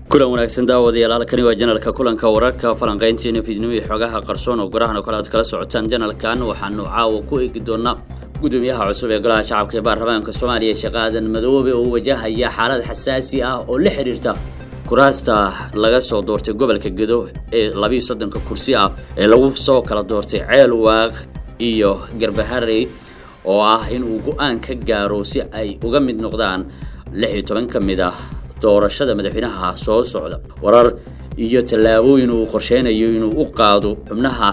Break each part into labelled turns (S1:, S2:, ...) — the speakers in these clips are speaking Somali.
S1: Kulan wanaagsan daawadayaal, halkani waa janalka kulanka wararka, falanqayntiina fiidnimo iyo xogaha qarsoon oo gorahan oo kale aad kala socotaan janalkan. Waxaanu caawa ku eegi doonaa gudoomiyaha cusub ee golaha shacabka ee baarlamaanka Soomaaliya, Sheekh Aadan Madoobe, oo wajahaya xaalad xasaasi ah oo la xiriirta kuraasta laga soo doortay gobolka Gedo ee 32-ka kursi ah ee lagu soo kala doortay Ceel Waaq iyo Garbaharey, oo ah in uu go-aan ka gaaro si ay uga mid noqdaan 16 ka mid ah doorashada madaxweynaha soo socda. Warar iyo tallaabooyin uu qorsheynayo inuu u qaado xubnaha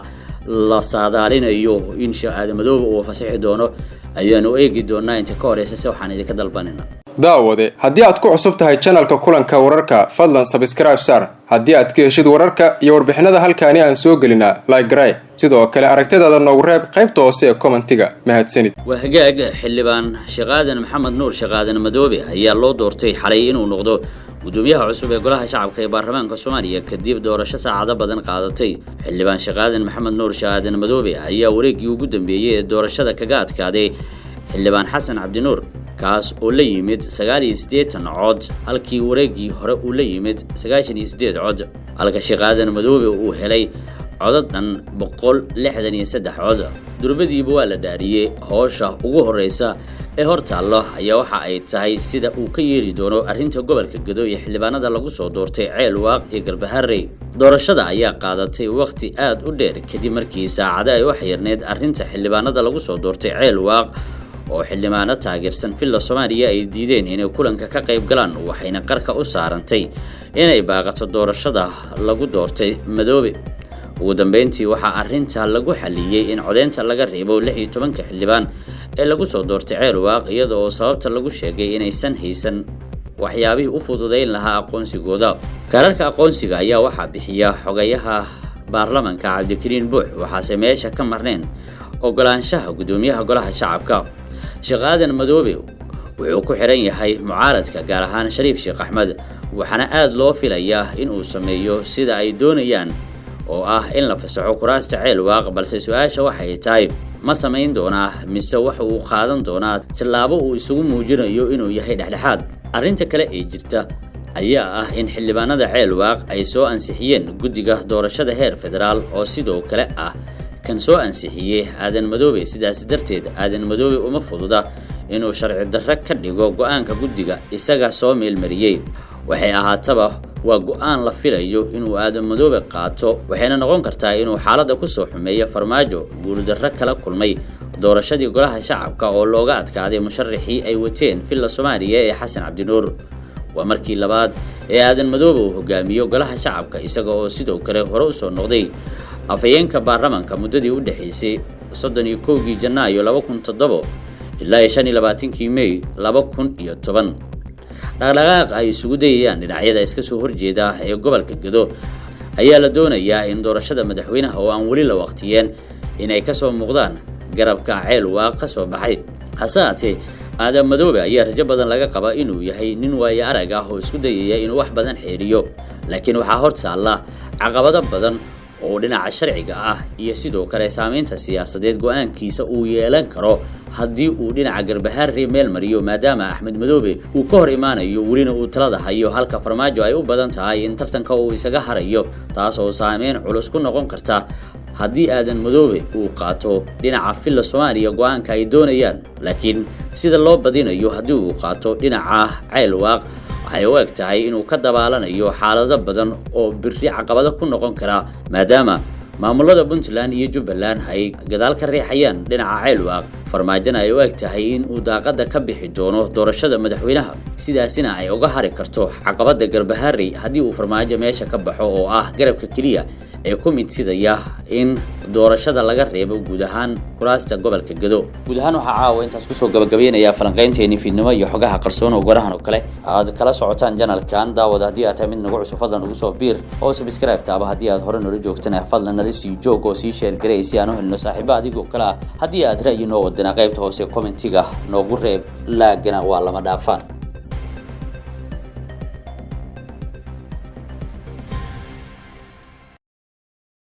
S1: la saadaalinayo in Sheekh Aadan Madoobe uu fasixi doono ayaanu eegi doonaa. Inta ka horeysa se waxaan idinka dalbanayna:
S2: Daawade, haddii aad ku cusub tahay janalka kulanka wararka, fadlan subscribe saar. Haddii aad ka heshid wararka iyo warbixinada halkaani aan soo gelinaa, like garay. Sidoo kale aragtidaada noogu reeb qaybta hoose ee commentiga. Mahadsanid.
S1: Waa hagaag. Xildhibaan Sheekh Aadan Maxamed Nuur, Sheekh Aadan Madoobe, ayaa loo doortay xalay inuu noqdo gudoomiyaha cusub ee golaha shacabka ee baarlamaanka Soomaaliya kadib doorasho saacado badan qaadatay. Xildhibaan Sheekh Aadan Maxamed Nuur, Sheekh Aadan Madoobe, ayaa wareeggii ugu dambeeyey ee doorashada kaga adkaaday xildhibaan Xasan Cabdinuur, kaas oo la yimid 89 cod, halkii wareeggii hore uu la yimid 98 cod, halka Sheekh Aadan Madoobe uu helay codad dhan 163 cod. Durbadiiba waa la dhaariyey. Howsha ugu horreysa ee hor taallo ayaa waxa ay tahay sida uu ka yeeli doono arrinta gobolka Gedo iyo xildhibaanada lagu soo doortay Ceel Waaq iyo Garbaharey. Doorashada ayaa qaadatay wakhti aad u dheer kadib markii saacado ay u xayirneyd arrinta xildhibaanada lagu soo doortay Ceel Waaq, oo xildhibaano taageersan Villa Soomaaliya ay diideen inay kulanka ka qayb galaan, waxayna qarka u saarantay inay baaqato doorashada lagu doortay Madoobe. Ugu dambeyntii waxaa arrinta lagu xaliyey in codeynta laga reebo 16-ka xildhibaan ee lagu soo doortay Ceel Waaq, iyada oo sababta lagu sheegay inaysan haysan waxyaabihii u fududayn lahaa aqoonsigooda. Kaararka aqoonsiga ayaa waxaa bixiya xogayaha baarlamanka Cabdikariin Buux, waxaase meesha ka marneen ogolaanshaha gudoomiyaha golaha shacabka. Sheekh Aadan Madoobe wuxuu ku xiran yahay mucaaradka, gaar ahaan Shariif Sheekh Axmed, waxaana aada loo filayaa in uu sameeyo sida ay doonayaan oo ah in la fasaxo kuraasta Ceel Waaq. Balse su-aasha waxay tahay, ma samayn doonaa mise waxa uu qaadan doonaa tallaabo uu isugu muujinayo inuu yahay dhexdhexaad? Arrinta kale ee jirta ayaa ah in xildhibaanada Ceel Waaq ay soo ansixiyeen guddiga doorashada heer federaal, oo sidoo kale ah kan soo ansixiyey Aadan Madoobe. Sidaas darteed Aadan Madoobe uma fududa inuu sharci darro ka dhigo go-aanka guddiga isaga soo meelmariyey. Waxay ahaataba, waa go-aan la filayo inuu Aadan Madoobe qaato, waxayna noqon kartaa inuu xaaladda kusoo xumeeyo Farmaajo, guuldarro kala kulmay doorashadii golaha shacabka oo looga adkaaday musharaxii ay wateen Villa Soomaaliya ee Xasan Cabdinuur. Waa markii labaad ee Aadan Madoobe uu hogaamiyo golaha shacabka, isaga oo sidoo kale hore usoo noqday afhayeenka baarlamanka muddadii u dhexaysay 31-kii Janaayo 2007 ilaa iyo 25-kii Mey 2010. Dhaqdhaqaaq ay isugu dayayaan dhinacyada iska soo horjeeda ee gobolka Gedo ayaa la doonayaa in doorashada madaxweynaha oo aan weli la waqtiyeen inay kasoo muuqdaan garabka Ceel Waaq ka soo baxay. Hase haatee Aadan Madoobe ayaa rajo badan laga qabaa inuu yahay nin waayo arag ah oo isku dayaya inuu wax badan xeeriyo, laakiin waxaa hor taalla caqabado badan oo dhinaca sharciga ah iyo sidoo kale saameynta siyaasadeed go-aankiisa uu yeelan karo haddii uu dhinaca Garbaharre meel mariyo, maadaama Axmed Madoobe uu ka hor imaanayo, welina uu talada hayo, halka Farmaajo ay u badan tahay in tartanka uu isaga harayo, taas oo saameyn culus ku noqon karta haddii Aadan Madoobe uu qaato dhinaca Villa Soomaaliya go-aanka ay doonayaan. Laakiin sida loo badinayo, haddii uu qaato dhinaca Ceel Waaq, waxay u eg tahay inuu ka dabaalanayo xaalado badan oo biri caqabado ku noqon kara, maadaama maamulada Puntland iyo Jubbaland ay gadaal ka riixayaan dhinaca Ceel Waaq, Farmaajona ay u eg tahay in uu daaqada ka bixi doono doorashada madaxweynaha, sidaasina ay uga hari karto caqabada Garbaharey haddii uu Farmaajo meesha ka baxo, oo ah garabka keliya ee ku midsidaya in doorashada laga reebo guud ahaan kuraasta gobolka Gedo. Guud ahaan waxaa caawa intaas kusoo gabagabeynayaa falanqaynteeni fiidnimo iyo xogaha qarsoon oo gorahan oo kale aad kala socotaan janalkan. Daawad, haddii aad tahay mid nagu cusub, fadlan ugu soo biir oo subscribe taaba. Haddii aad hore noola joogtana, fadlan nala sii joog oo sii share garay si aan u helno saaxiibo adigoo kale ah. Haddii aad ra'yi noo wadana, qaybta hoose commentiga noogu reeb. Laagana waa lama dhaafaan.